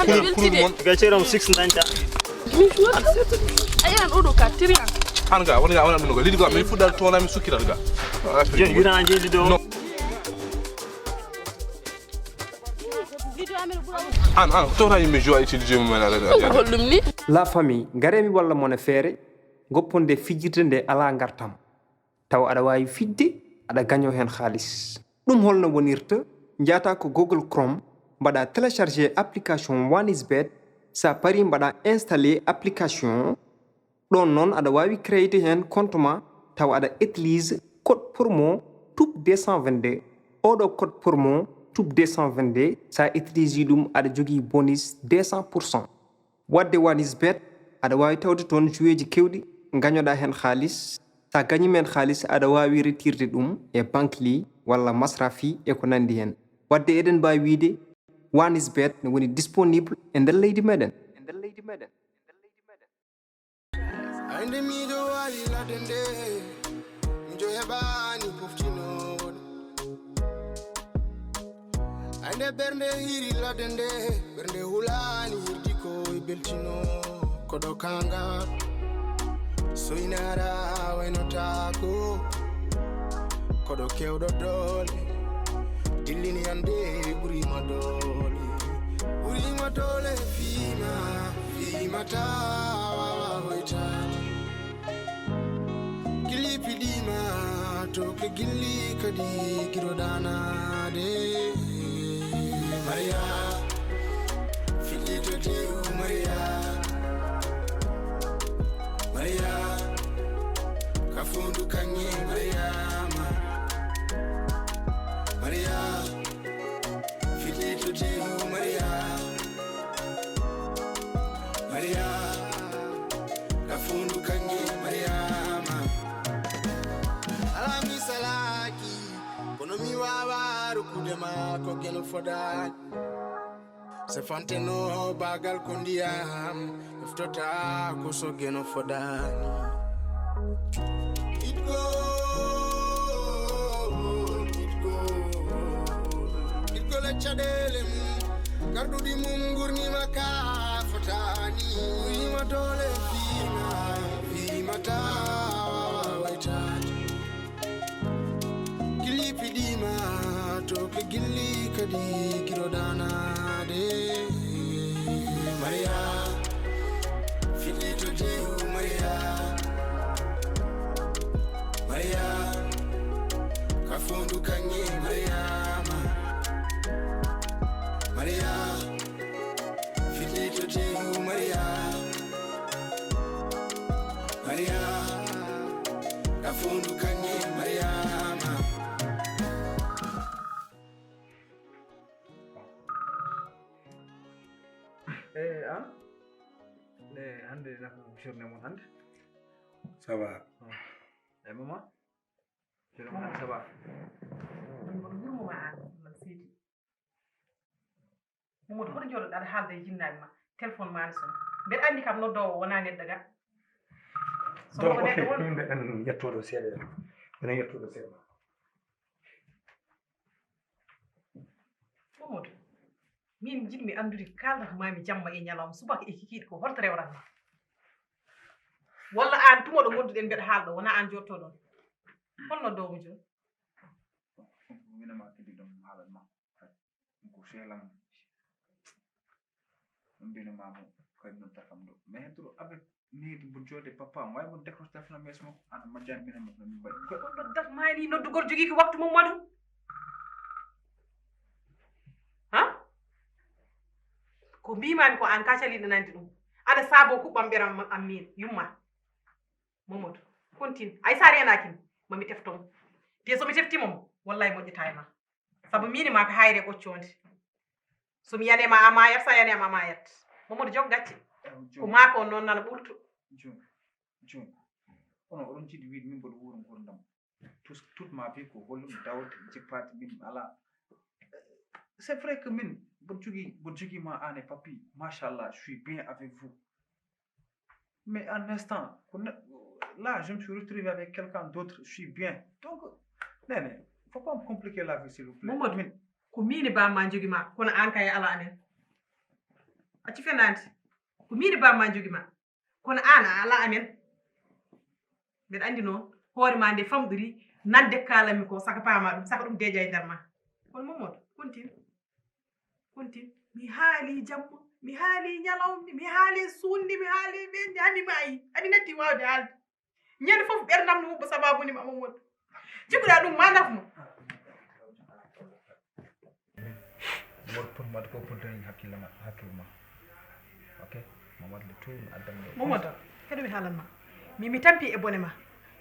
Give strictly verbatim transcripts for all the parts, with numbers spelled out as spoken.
Kunun, kunun mon. Ga ceram six nanta. Ayan odo ka tiriya. An ga wani ga wani mun ga lidi ga min fudal tona min sukiral ga. Jen yura anje lido. No. An an to ra yimbe joie utiliser mo mena la. Hollum ni. La famille, ngaremi walla mone feere, gopponde fijirde nde ala ngartam. Tawa aɗa waawi fijde, aɗa gañoo heen haalis. Ɗum holno wonirta? Njaata ko Google Chrome, mbaɗa télécharger application One is Bet. Sa pari mbaɗa installer application. Ɗoon noon aɗa waawi créer heen compte ma, tawa aɗa utilise code promo tube deux cent vingt-deux. Oɗo code promo tube deux cent vingt-deux, sa utilise ɗum aɗa jogii bonus deux cent pour cent. Wadde One is Bet, aɗa waawi tawde toon joueeji keewɗi, ngañoɗaa heen haalis. So a gañiima heen haalis, aɗa waawi retirde ɗum e Bankly walla Masrafi e ko nanndi heen. Wadde eɗen mbaawi wiyde One is Bet ne woni disponible e nder leydi meɗen. Ande miɗo wawi ladde nde, miɗo heɓani poftinooɗo. Ande ɓernde hiri ladde nde, ɓernde hulani hirdi ko e beltino. Koɗo kanga, soynara waynotako. Koɗo kewɗo doole, dillini ande ɓurima doole. Ɓurima doole fima, fima tawa hoytade. Gilli piɗima to ke gilli kadi giroɗanade. Maria, fiɗɗito diw Maria. Maria, ka fondu kanŋe Mariama. Maria, fiɗɗito diw Maria. Maria, ka fondu kanŋe Mariama. Ala mi salaki, kono mi wawa rokkude ma ko geno fodani. Se fanteno bagal ko ndiyam, eftota ko so geno fodani. Itgo, itgo, itgo le caɗele mum, garɗuɗi mum gurnima ka fotani. Wima dole fima, fima tawa waytani. Gilli piɗima to ke gilli kadi giroɗanade. Maria, fiɗɗito diw Maria. Maria, ka fondu kanŋe Mariama. Maria, fiɗɗito diw Maria. Maria, ka fondu kanŋe Mariama. Eh, an? Ne, hande na ko journée mon hande? Ça va. Eh, maman? Journée mon hande, ça va? Min mboɗo yurmoma an, man seydi. Mamadou, hoto jooɗoɗa aɗa haalda e jinnaaɓe ma? Téléphone ma ne sona. Mbeɗa anndi kam noddoowo wonaa neɗɗo ga. So donc, wonaa ok, neɗɗo won- min mbeɗen yettoɗo seeɗa. Mbeɗen yettoɗo seeɗa. Mamadou, min njiɗmi anndude ko kaaldat mami jamma e ñalawma, subaka e kikiiɗe ko holto rewratma? Walla aan tuma ɗo ngonduɗen mbeɗa haalɗo, wonaa aan jotto ɗon? Hol noddoowo mo jooni? Wonko winama kadi ɗum haalat ma. Ko seelam. Ɗum mbino mamu kadi noddata kam ɗo. Mais hedduɗo avec neydi mbo jooɗe papa am. Wawi mo décroche téléphone am yeeso makko. Ana majjani minen mo no min mbaɗi. Ko ɗum ɗo dat mayni noddugol jogii ko waktu mum waɗu. Ha? Ko mbimami ko an ka caliɗo nandi ɗum. Aɗa saabo kuɓɓam ɓeram am min yumma. Mamadou, continue. Ay sa renaki mi, mami tefto mo. Te so mi teftima mo, wallahi moƴƴata e ma. Sabu mini ma ko hayre ɓoccoonde. So mi yanema a mayat, sa yanema a mayat. Mamadou jog gacce. Ko ma ko noon nana ɓurtu. Joni, joni. Onon oɗon jiɗi wiide min mboɗo wuuro ngurdam. Tout, toute ma vie ko hollum dawde jippaade min ala. C'est vrai que min mboɗo jogii, mboɗo jogii ma an e papi. Machallah, je suis bien avec vous. Mais en instant, ko ne-, là, je me suis retrouvé avec quelqu'un d'autre, je suis bien. Donc, Néné, faut pas me compliquer la vie, s'il vous plaît. Mamadou, min, ko min e bamma jogi ma, kono an kay ala amen. Acci fenaande. Ko miin e baaba ma njogi ma. Kono aan a alaa amen. Mbeɗa anndi noon hoore ma nde famɗori nande kaalanmi ko saka paama ɗum, saka ɗum deeƴa e nder ma. Kono Mamadou, continue. Continue. Mi haali jamma, mi haali ñalawma, mi haali suunde, mi haali weeñde, haa mi maayi. Haa mi natti waawde haalde. Ñande fof ɓernam no hubba sababu ni ma Mamadou. Jikkuɗa ɗum ma naf ma. Wot pour mbaɗ ko pour dañi hakkille ma hakkille ma. Ok. Mamadou le tout mi addam ɗo. Mamadou, heɗo mi haalan ma. Mi mi tampi e bone ma.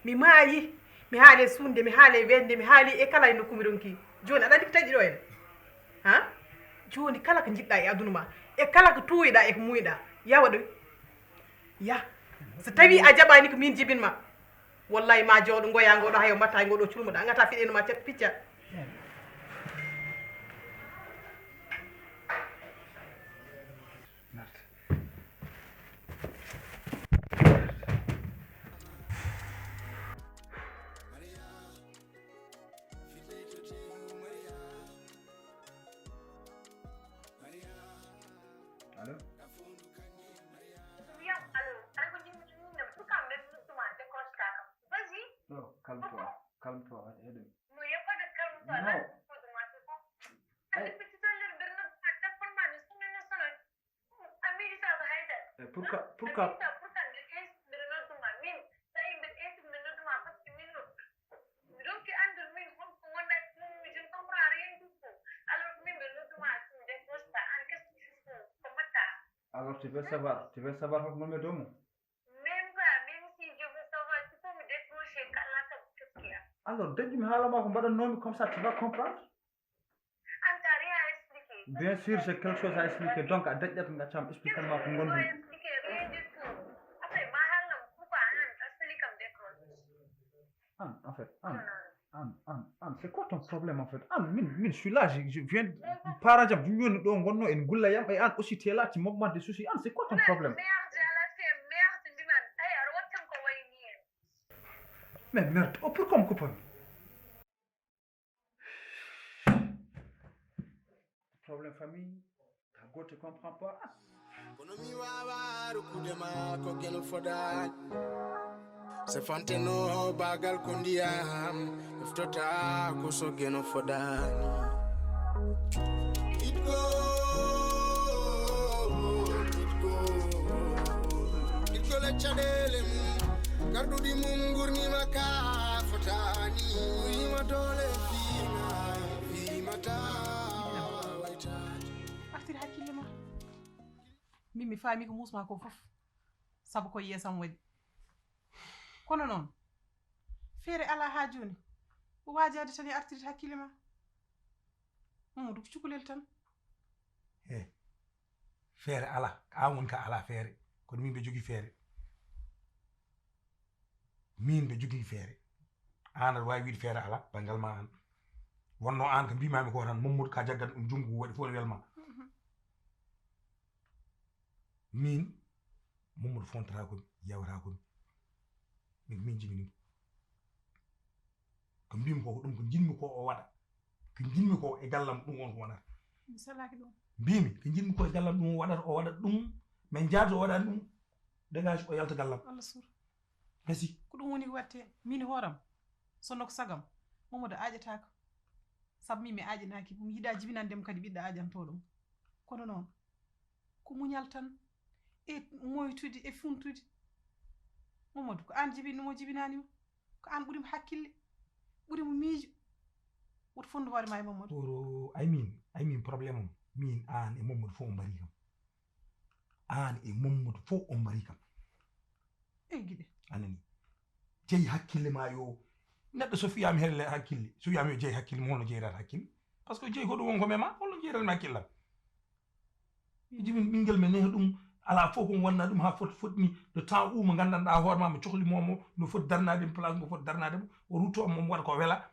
Mi maayi, mi haali e suunde, mi haali e weeñde, mi haali e kala e nokku mi ronki. Jooni aɗa anndi ko taƴi ɗo en. Ha? Jooni kala ko njiɗɗa e aduna ma, e kala ko tuuyɗa e ko muuyɗa, ya waɗoy. Ya. So tawi a jaɓani ko min jibin ma. Wallahi ma jooɗo ngoya ngoɗo hayo mbatta ngoɗo culmuɗa ngata fiɗe no ma picca. Allo? Non, calme-toi, calme-toi, eɗen. Non, il n'y a pas de calme-toi. Non. Là, tu peux te dire, Bernard, tu as tellement mal, mais ça ne sonne. Amiri, ça va, Haïda. Eh, pourquoi, pourquoi? Pourquoi? Bernard, tu m'as mis. Ça, il me, il me, Bernard, tu m'as mis. Donc, entre nous, on, on a, je ne comprends rien du tout. Alors, même Bernard, tu m'as, tu me décroches pas. Hein, qu'est-ce que tu fais? Comment ça? Alors, tu veux savoir, tu veux savoir comment me donner? Même pas, même si je veux savoir, tu peux me décrocher quand là, qu'est-ce qu'il y a? Alors, daƴƴu mi haala ma ko mbaɗannoomi, comme ça tu vas comprendre. Ah, t'as rien à expliquer. Bien sûr, j'ai quelque chose à expliquer. Donc, a daƴƴat ngaccam expliquer ma ko Tu ngonɗum. expliquer rien du tout. Après, ma haalan pourquoi, hein, explique comme décroche. An, en fait, An, An, An, An, c'est quoi ton problème en fait? An, min, min, je suis là, je, je viens, parent jam, ɗum woni ɗo ngonno en gulla yam, et An aussi, t'es là, tu m'augmentes des soucis. An, c'est quoi ton problème? Merde, à la fin, merde, mbiman, ay, aɗa waɗi tan ko wayi ni en. Mais merde, oh, pourquoi on coupe? Problème famille, ta go te comprend pas. Kono mi wawa rukkude ma ko geno fodaani. Se fanteno bagal ko ndiyam, eftota ko so geno fodaani. Itgo, itgo, itgo le caɗele mum, garɗuɗi mum gurnima ka fotaani. Wima dole fima, fimata waytaade. Artir hakkille ma. Min mi faami ko musma ko fof. Sabu ko yeesam waɗi. Kono noon, feere alaa haa jooni. Ko waajaade tan e artirde hakkille ma. Mamadou ko cukalel tan. He, feere alaa, ko aan woni ka alaa feere. Kono min mbe jogii feere. Min mbe jogii feere. Aan aɗa waawi wiide feere alaa, banngal ma aan. Wonno aan ko mbimami ko tan, Mamadou ka jaggat ɗum junngo waɗi fof ne welma. Min, Mamadou fontata ko mi, yawata ko mi. Min, min jibini mo. Ko mbimi ko, ko ɗum ko jinmi ko o waɗa. Ko jinmi ko e gallam ɗum on ko wonata. Mi salaki ɗum. Mbimi, ko jinmi ko e gallam ɗum o waɗata, o waɗat ɗum. Min jaata o waɗani ɗum. Dégage o yalta gallam. Allah sur. Merci. Ko ɗum woni ko watte. Min hooram. Sonno ko sagam. Mamadou aaƴataako. Sabu min mi aaƴanaaki. Mi yiɗa jibinande mo kadi ɓiɗɗo aaƴanto ɗum. Kono noon. Ko muñal tan. E moytude, e funtude. Mamadou, ko aan jibinɗo mo jibinaani mo. Ko aan ɓuri mo hakkille. Ɓuri mo miijo. Woto fondu hoore ma e Mamadou. Pour, ay min, ay min problème am. Min aan e Mamadou fof o mbari kam. Aan e Mamadou fof o mbari kam. Ey giɗe. Anani. Jeyi hakkille ma yo. Neɗɗo so fiyama helle hakkille. So wiyama yo jeyi hakkille mo holno jeyrata hakkille. Parce que jeyi ko ɗum won ko mema holno jeyratmi hakkillam. Jimin ɓinguel men neha ɗum ala fof ko wonna ɗum ha foti fotni de temps uma gandanɗa hoore ma mo cohli momo no foti darnade mi place mo foti darnade mo o rutto mo waɗa ko wela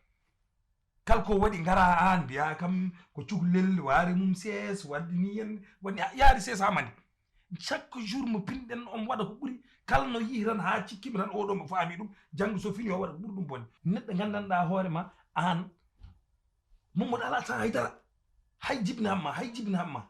kala ko waɗi gara an mbiya kam ko cuklel waare mum sees wadde ni en woni yaari sees ha mani chaque jour mo pinɗen omo waɗa ko ɓuri kala no yihi tan ha cikkimi tan oɗo mo faami ɗum janngo so fini o waɗa ko ɓuri ɗum bonde neɗɗo gandanɗa hoore ma an Mamadou ala tan haydara hay jibinamma hay jibinamma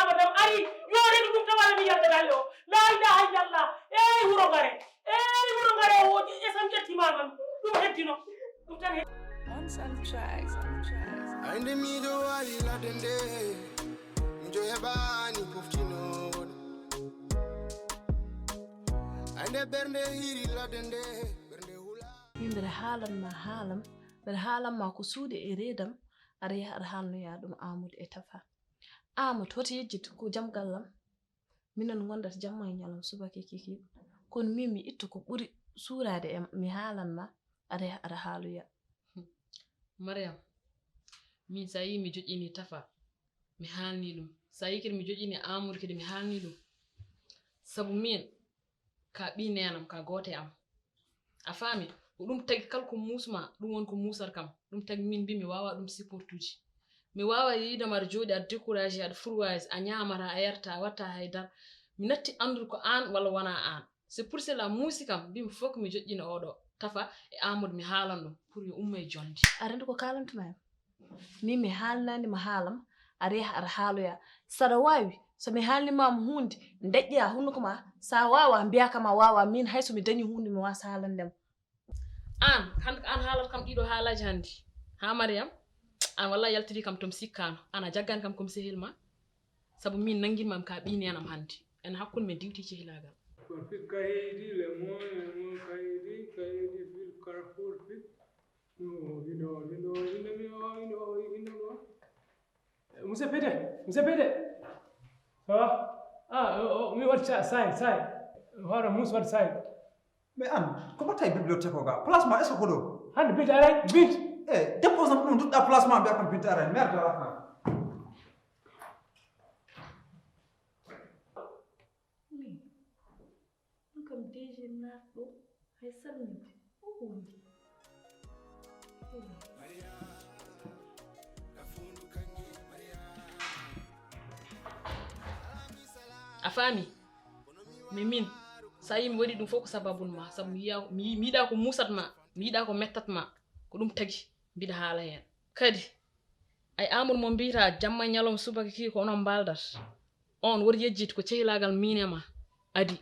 Amadou am ari, yo reedu ɗum tan walla mi yaltata e o. La ilaha illallah. Eyi wuro ngare. Eyi wuro ngare o woodi esam ƴettimaama ɗum. Ɗum heddino. Ɗum tan heddi. On some tracks, on tracks. Ande miɗo wawi ladde nde mijo heɓani poftinooɗo. Ande ɓernde hiri ladde nde ɓernde hula. Min mbeɗa haalan ma haalam, mbeɗa haalan ma ko suuɗe e reedam, aɗa yaha aɗa haalnoya ɗum Amadou e Tafa. Amadou, hoto yejjit ko jam gallam. Minon gondat jamma e ñalam subaka e kikiiɗe. Kono min mi itto ko ɓuri suuraade e mi haalan ma, aɗa yaha aɗa haaloya. Mariam, min sa yi mi joƴƴini Tafa, mi haalni ɗum. Sa yi kadi mi joƴƴini Amadou kadi mi haalni ɗum. Sabu min ka ɓi nenam ka goote am. A faami? Ko ɗum tagi kala ko muusma ɗum woni ko muusata kam. Ɗum tagi min mbi mi wawa ɗum supportude. Mi wawa yiidama aɗa jooɗi aɗa découragé aɗa fourvoyé a ñaamata a yarta a watta haydara. Mi natti anndude ko aan walla wona aan. C'est pour cela muusi kam mbimi fof ko mi joƴƴina oɗo Tafa e Amadou mi haalan ɗum pour yo ummo e jonde. Aɗa anndi ko kaalantuma en? Min mi haalnani ma haalam aɗa yaha aɗa haaloya. Saɗa waawi so mi haalnima ma huunde deƴƴoya hunnuko ma, sa wawa mbiya kam a wawa. Min hay so mi dañi huunde mi wasa haalande ma. Aan hannde ko aan haalata kam ɗiɗo haalaaji hannde. Ha Mariam, aan walla yaltiri kam to mi sikkano. Aan a jaggani kam ko mi sehil ma. Sabu min nannginma mi ka ɓii neenam hannde. En hakkunde men diwti cehilaagal. Ko fit kaydi le moyen mo kaydi kaydi fil carrefour fit. No, you know, you know, you know, you know, you know, you know. Monsieur Pete, Monsieur Pete. Ça va? Ah, oh, oh, mi waɗi sa-, saay, saay. Hoore mus waɗi saay. Mais an, ko mbatta e bibliothèque o ga? Place ma, est-ce que ko ɗo? Hannde Binta aray, Binta. Eh, dépose nam ɗum, duɗɗa place ma, mbiya kam Binta aray. Merde, ala fa. Min, ɗum kam D G naat ɗo, hay salminde. O wondi. A faami? Mais min, so a yii mi waɗi ɗum fof ko sababun ma, sabu mi yiya, mi, mi yiɗa ko musat ma, mi yiɗa ko mettat ma, ko ɗum tagi mbiɗa haala heen. Kadi, ay Amadou mo mbiyta jamma e ñalawma subaka kii ko onon mbaaldat, on wori yejjit ko cehilaagal min e ma adi.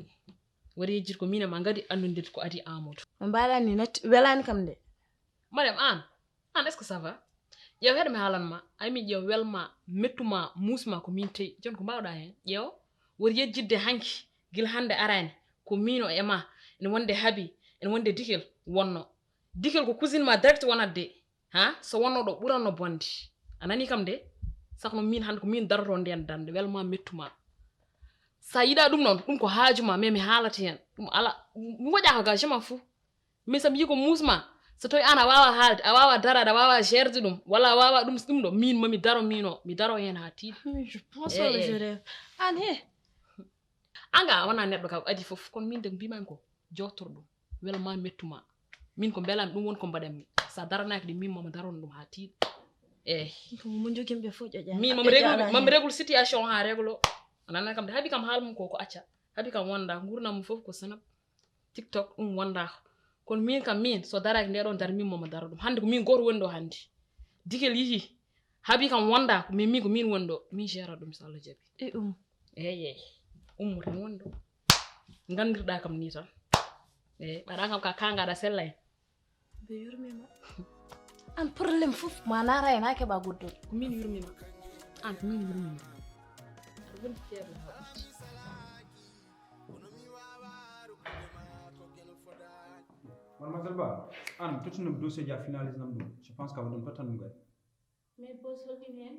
Wori yejjit ko min e ma ngadi anndudir ko adi Amadou. Mo mbaɗani natti, welani kam de. Mariam, an, an, est-ce que ça va? Ƴeew, heɗo mi haalan ma. Ay, min ƴeew, wel ma, mettu ma, muus ma, ko min teyi. Jon ko mbawɗa heen? Ƴeew, wori yejjitde hanki, gila hannde arani, ko min o e ma, ene wonde Habi, ene wonde Dikel, wonno. Dikel ko cousine ma direct wonat de. Ha? So wonno ɗo ɓuranno bonde. A nani kam de? Sakno min hannde ko min daroto nden dande, wel ma, mettu ma. Sa yiɗa ɗum noon, ɗum ko haaju ma, mais mi haalata heen. Ɗum ala, mi waɗa ko ga, je m'en fous. Min, so mi yii ko muus ma, so tawi an a waawa haalde, a waawa daraade, a waawa gérde ɗum, walla a waawa ɗum, ɗum ɗo, min mami daro, min o, mi daro heen haa tiiɗi. Mais je pense Eh, walla eh. je rêve. An he. An ga a wona neɗɗo ka adi fof, kono min de ko mbimami ko jottor ɗum, wel ma mettu ma. Min ko mbelam ɗum woni ko mbaɗanmi. Sa daranaaki ɗum, min mama daron ɗum haa tiiɗi. Eh. Ko mo jogimɓe fof ƴoƴaani. Min mami Ɓe régul, ƴoƴaani mami heen. Régul situation haa réglo. A nana kam de, Habi kam haal mum ko, ko acca. Habi kam wonda, ngurnam mum fof ko sanab. TikTok, ɗum wondaako. Kono min kam, min, so daraaki nde ɗon dara, min moma daro ɗum. Hannde ko min gooto woni ɗo hannde. Dikel yihi, Habi kam wondaako, mais min ko min woni ɗo. Min gérata ɗum so Allah jaɓi. E um. Eey, eey. Ummo tan woni ɗo. Nganndirɗa kam ni tan. Eey, ɓaɗa kam ka kangaɗa sella en. Ɓe yurmima. An problème fof, ma nara en, a keɓa goddol. Ko min yurmima. An ko min yurmima. Aɗa wondi feere ha ɓurti. Mademoiselle Ba, an tottinam dossier ji a finalise nam ɗum. Je pense que a waɗi ɗum tottan ɗum kay. Mais boss, holɗin heen?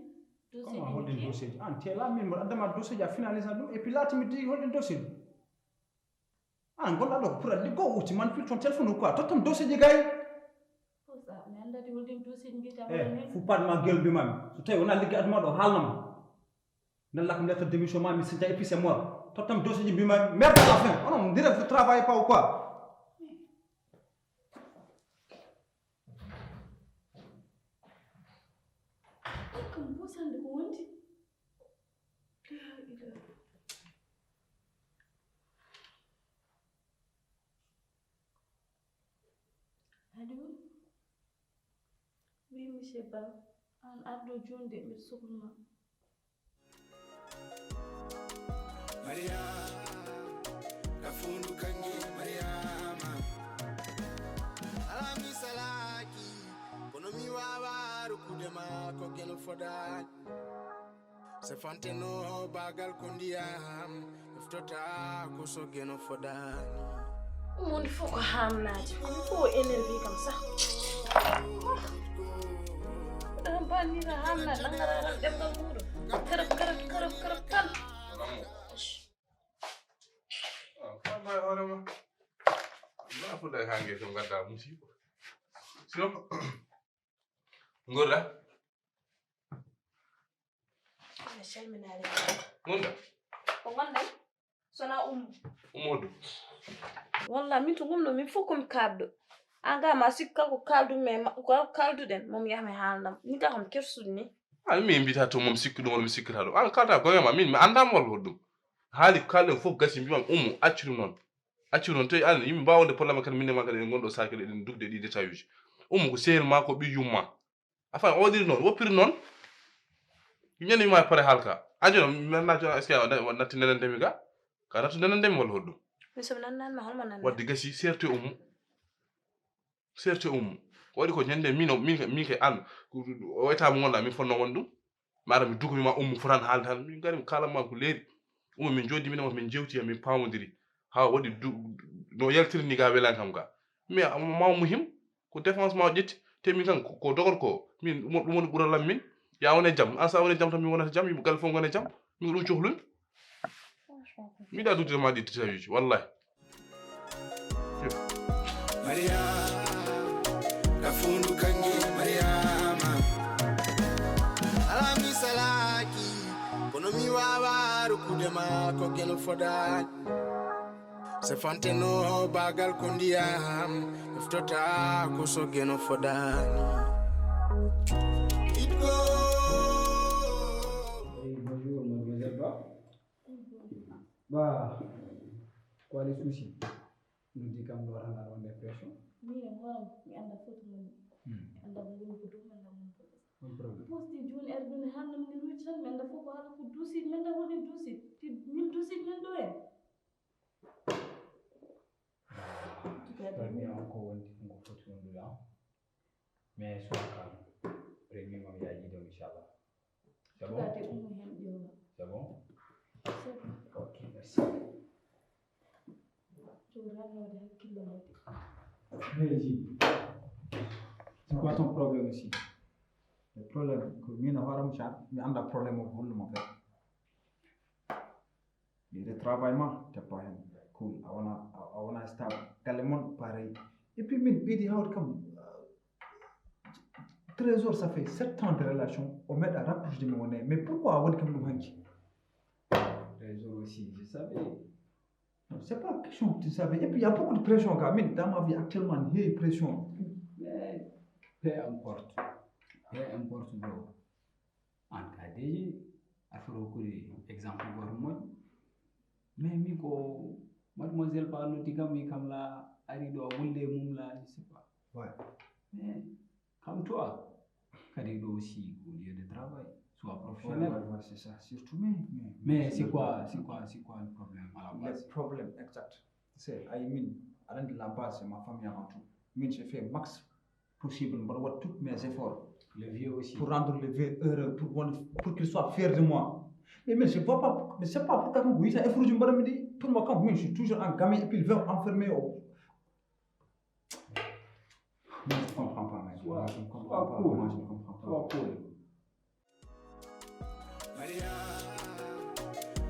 Dossier Comment ɗin holɗin kii? Dossier ji? An tela min mboɗo addama dossier ji a finalise nam ɗum. Et puis laati mi digi holɗin dossier ɗum. An gonɗa ɗo ko pour a liggo uti man pil ton téléphone ou quoi? Tottam dossier ji gay. Boss, ah, mi anndaa de holɗin dossier ji mbiyata Eh, hoore men. Fu pat ma gel mbimami. So tawi wona ligge aduma ɗo haalnama. Nella kam lettre de démission ma mi sinta et puis c'est mort. Tottam dossier ji mbimami merde à la fin. Onon ndire vous travaillez pas ou quoi? Ɗum kam bosande ko wondi. La ilaha. Allo? Oui, monsieur Ba. An arɗo jooni de, mbiɗa soknuma. Mariama, ka fundu kange Mariama. Ala mi salaki, kono mi wawa rukude ma ko geno fodani. Se fanteno bagal ko ndiyam, eftota ko so geno fodani. Ɗum woni fof ko haamnaaji, ko ɗum fof o énervé kam sah. Ɗum bannira haamnaaji, nangara tan ɗemngal muuɗum. Karab, karab, karab, karab tan. Faama e hoore ma. Ma fuɗa e hange to ngadda musiba. So. Ngorda. Gonɗa? Ko gonɗen? Sona ummo. Ummodu. Walla min to gumɗo min fof komi kalɗo. An ga ma sikku kala ko kaldu men, ko kalduɗen, mom yaha mi haalnam. Min ga kam kersuɗo ni. An min mbita to mom sikku ɗum wala mi sikkata ɗum. An kalta ko ma min mi andam wala hoɗum. Haali ko kalɗen fof gasi mbimam ummo accu ɗum noon. Accu ɗum noon to an yimɓe mbawa wonde problème kadi min e ma kadi en gonɗo sakiri ɗen dubde ɗi détail uji. Ummo ko sehil ma ko ɓiy yumma. A faami, o waɗiri noon, woppiri noon. Ñande mi ma pare haalka. A jono, mi nanna jono, est-ce que a na-, natti nenande mi ga? Ka nattu nenande mi walla hoɗɗum? Mi somi nannanma, holmo nanna? Wadde gasi, seerte ummo. Seerte ummo. Ko waɗi ko ñande min o, min, min ke an, ko, o wayta mo wonda, min fonno won ɗum. Mara mi dugumi ma ummu fotan haalde haalde. Min ngari mi kaalan ma ko leeri. Ummu min jooɗi min e makko min jewti min paamodiri. Haa waɗi du-, no yaltiri ni ga welan kam ga. Mais amma ma muhim ko défense ma ƴetti. Te min kan ko, ko dogor ko. Min ɗum, ɗum woni ɓuralam min. Ya wone jam. An sa wone jam tan min wonata jam. Yimɓe galle fof ngone jam. Min ko ɗum cohlumi. Mi da dude ma ɗi détail uji. Wallahi. Mariama, ka fundu kangi Mariama. Alami salaki, kono mi wawa rukude ma ko geno foda. Se fante no bagal ko ndiyam, eftota ko so geno foda. It go. Hey, bonjour, mademoiselle Ba. Ba, quali souci? Noddi kam ɗo tan aɗa wonde pression. Min e hooram mi annda foto mum mi annda mo woni ko dow mi annda mum ko les Hol problème? Posdi joni er ɗum hannde mi ruuji tan mi annda fof ko haala ko duusiɗ mi annda woni duusiɗ ti min duusiɗ min ɗo en Premier on ko wondi ko foti wondude on. Mais soit calme. Premier mam yaji ɗo inchallah. C'est bon? Tugade ummo hen ƴeewa C'est bon? C'est bon. Ok, merci. Jogo rannode hakkille mum Hey, G. C'est quoi ton problème aussi? Le problème, ko min a hooram chat, mi annda problème o holno mo fait. Ɗiɗe travail ma, teppa hen. Cool, a wona, a wona stable. Galle mon, pareil. Et puis min, ɓeydi hawde kam, euh, Trésor, ça fait sept ans de relation, o meeɗa rapproché de mi wone. Mais pourquoi a waɗi kam ɗum hanki? Trésor aussi, je savais. Non, c'est pas question que tu savais. Et puis, il y a beaucoup de pression quand même. Dans ma vie actuellement, il y a pression. Mais peu importe. Peu importe, bro. An ka deji, a foti hokkude exemple goto moƴƴo. Mais min ko mademoiselle Ba noddi kam, wi kam la, ari ɗo, wulle mum la, je sais pas. Ouais. Mais comme toi, kadi ɗo aussi au lieu de travail, soit Ouais, professionnel. ouais, ouais, c'est ça. Surtout, mais, Mais c'est quoi, c'est quoi, c'est quoi le problème à la le base? Problème exact, c'est, I mean, à la base, c'est ma famille avant tout. Min, j'ai fait max possible, je vais tous mes efforts Le vieux aussi. Pour rendre le vieux heureux, pour, mon- pour qu'il soit fier de moi. Mais, mais je vois pas, mais c'est pas pourquoi vous dites ça, effort du bonhomme dit, pour moi, quand je suis toujours en gamin et puis il veut enfermer au. Moi, je comprends pas, mais moi, je ne comprends pas. Moi, je ne comprends pas. Sois cool. Maria,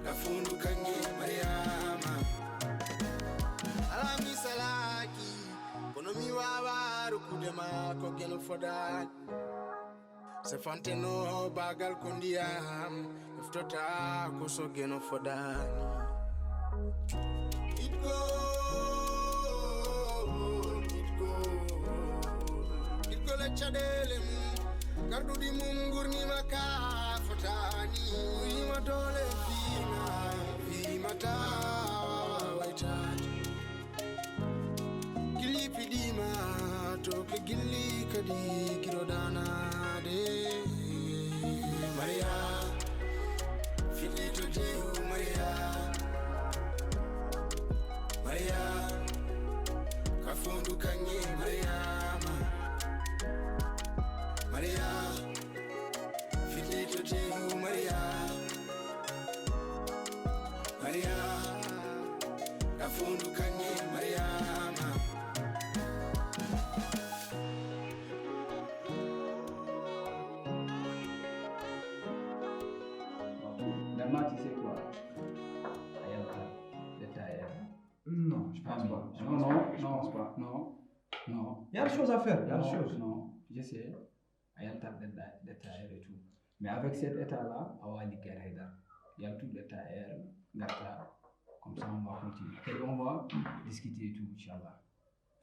ka fundu kangi Mariama. Alami salaki, kono mi wawa rukude ma ko geno foda. Se fante no bagal ko ndiyam, eftota ko so geno foda. It go, it go. It go la caɗele mum. Garɗuɗi mum gurnima ka fotani. Wima dole fima, fima tawa waytani. Gilli piɗima to ke gilli kadi kiɗo danade. Maria, fillito jehu Maria. Maria, ka fondu kangi Mariama. Maria, fillito jehu Maria. Maria, ka fondu kangi Mariama. Dama, tu sais quoi? Ayalta, de tailleur. Non, je pense pas. Je Non, pense non, pas. Je non, pense pas. non, non. Il y a des choses à faire, il y a des Non, choses. Non, je sais. Ayalta de, de, de tailleur et tout. Mais avec cet état-là, on va aller guérir. Il y a tout de tailleur, gata. Comme ça, on va continuer. Et on va discuter et tout, Inch'Allah.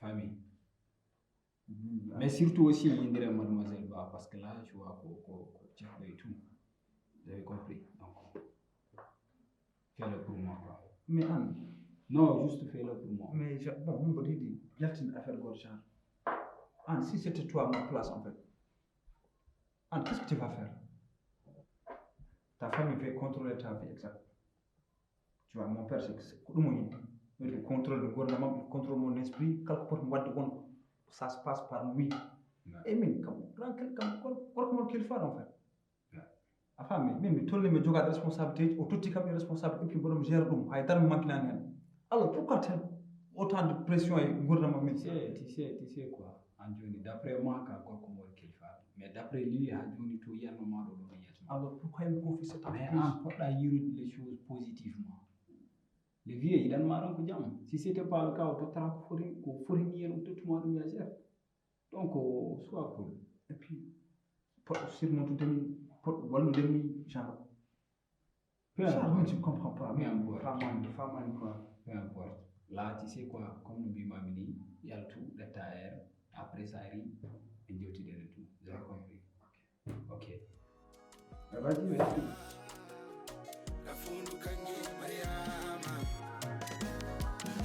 Famille. Mais surtout aussi, il dirait mademoiselle Ba, parce que là, tu vois, ko, ko, ko, et tout. Vous avez compris. Donc, fais-le pour moi, quoi. Mais Anne, Non, juste fais-le pour moi. mais je, bon, on me dit, il y a une affaire gorgeante. Anne, si c'était toi à ma place, en fait, Anne, qu'est-ce que tu vas faire? Ta famille veut contrôler ta vie exacte. Tu vois, mon père, c'est c'est comme il contrôle le gouvernement, il contrôle mon esprit, quelque part, moi, de bon, ça se passe par lui. Ouais. Et min, comme grand, comme, comme, comme qu'il faut, en fait. Ouais. A faami, min mi tolni mi jogaade responsabilité ji, o totti kam e responsabilité, et puis mboɗo mi gère ɗum, hay dara mi manquinaani heen. Alors pourquoi ten autant de pression e nguurndam am min? Tu sais, tu sais, tu sais quoi, aan jooni, d'après moi, ka gorko mo woni kilifa, mais d'après lui, haa jooni to yiyatno ma ɗo, ɗo yiyatno. Alors pourquoi il me confie cette entreprise? Mais aan poɗɗa yiirude les choses positivement. Le vieux yiɗan ma ɗon ko jam. Si c'était pas le cas, o tottata ko foti, ko foti ni en, o tottuma ɗum ya gère. Donc, sois cool. Et puis, poɗɗo surmontude mi, poɗɗo wallude mi, genre. Peu importe. Genre, je ne comprends pas. Peu importe. Famani, famani quoi. Peu importe. Là, tu sais quoi, comme no mbimami ni, yaltu, ƴetta air, après ça ri, en jewtidere tout. Vous avez compris? Ok. Ok. Vas-y, vas-y. Ka fundu kangi Mariama.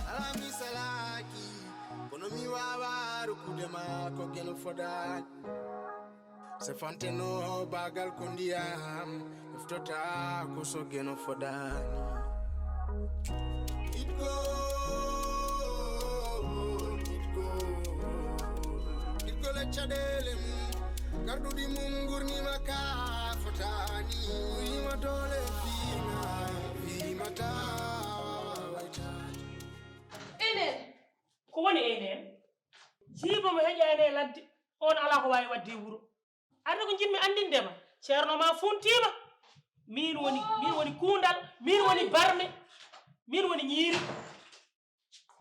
Ala mi salaki, kono mi wawa rukude ma ko geno foda. Se fanteno bagal ko ndiyam, eftota ko so geno fodani. Itgo, itgo, itgo le caɗele mum, garɗuɗi mum gurnima ka fotani. Wima dole fima, fima tawa waytani. Enen, ko woni enen? Jiibo mo heƴa ene ladde, on ala ko wawi wadde e wuro. Arde ko jinmi andinde ma, ceerno ma funtima. Min woni, min woni kundal, min woni barme, min woni ñiiri.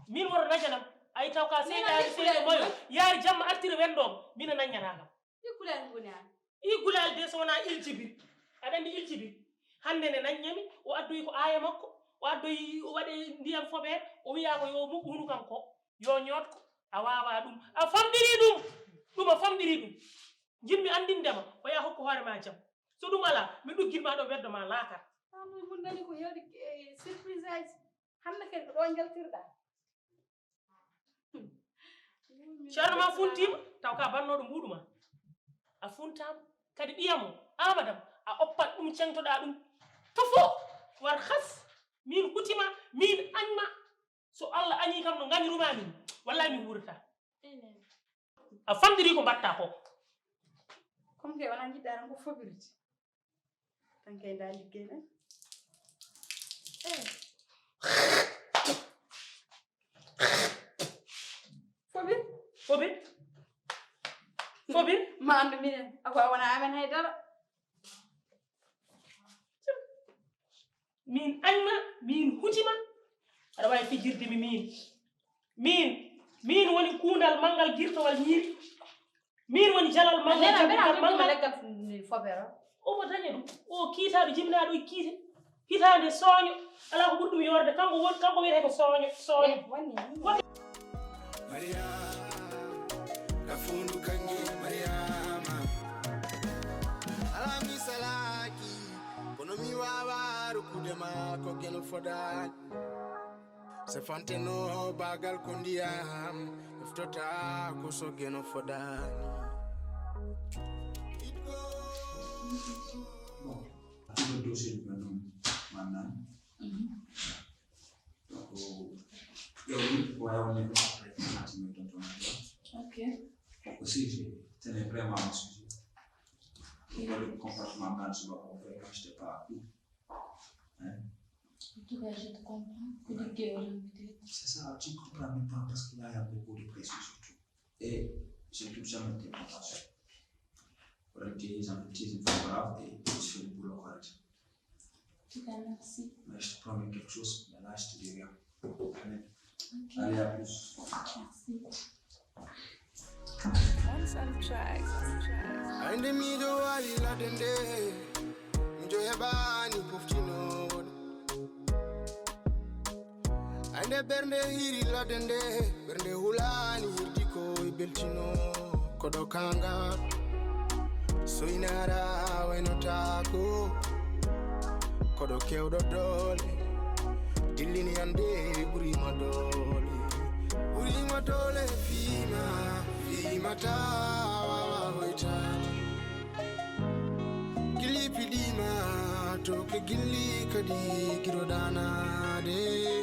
Min woto najanam. Ay taw ka seyɗaani seyɗo moyo, yaari jamma artira wendooma, mina naññataa kam. Ɗi kulal ngoni an. Ɗi kulal de so wonaa iljibir. Aɗa anndi iljibir. Hannde ne naññami, o addoyi ko aaya makko, o addoyi, o waɗi ndiyam foɓeere, o wiyaa ko yo muɓɓu hunu kam ko, yo ñoot ko. A waawaa ɗum. A famɗirii ɗum. Ɗum a famɗirii ɗum. Njiɗmi anndinde ma, ko yaa hokku hoore ma jam. So ɗum alaa, mi ɗuggit ma ɗo weddo ma laakar. An ɗum mun nani ko heewde, eh, surprise aji. Hannde kadi ko ɗo njaltirɗaa. Ceerno ma funtiima, taw ka bannooɗo mbuuɗu ma. A funtaama. Kadi ɓiyam o, Amadam, a oppat ɗum, ceŋtoɗaa ɗum. Tofo, war has, min hutima, min añma. So Allah añi kam no ngañiruma min, wallahi mi wuurata. A famɗiri ko mbaɗta ko. Comme que wona njiɗɗa tan ko fobirde. Tan kay nda liggey ɗen. Eh. Fobir? Fobir? Fobir? Ma anndu minen, ako a wona amen hay dara. Min añma, min hutima, aɗa wawi fijirde mi min. Min, min woni kundal manngal girtowal ñiiri. Min woni jalal manngal, nena, jaggugal manngal. Leggal fobere. Omo daña ɗum. O kiitaɗo jibinaɗo e kiite. Hitaande sooño. Ala ko ɓuri ɗum yorde. Kanko won, kanko wiyete ko sooño, sooño. Eh, wonni. Mariama, ka fundu kangi Mariama. Ala mi salaki, kono mi wawa rukude ma ko geno fodani. Se fanteno bagal ko ndiyam, eftota ko so geno fodani. Bon, ɗum dossier ɗum ɗum mannan. Mhm. Donc, ƴeewi ko wawi wonde ko après, on continue ton ton. Ok. Aussi, je tenais vraiment à m'excuser. Pour le comportement quand je me fréquente, j'étais pas à coup. Hein? En tout cas, je te comprends. Ko liggéey o lammitee. C'est ça, tu ne comprends même pas parce que là, il y a beaucoup de pression surtout. Et je ne doute jamais de tes intentions. Voilà, tu es une, tu es une femme brave et tu fais le boulot correct. En tout cas, merci. Mais je te promets quelque chose, mais là, je te dis rien. Allez. Ok. Allez, à plus. Merci. Ande miɗo wawi ladde nde, miɗo heɓani poftinode. Ande ɓernde hiri ladde nde, ɓernde hulani hirdi ko e beltino. Koɗo kanga, soynara waynotako. Koɗo kewɗo doole, dillini ande ɓurima doole. Ɓurima doole fima, fima tawa hoytade. Gilli piɗima, to ke gilli kadi giɗo danade.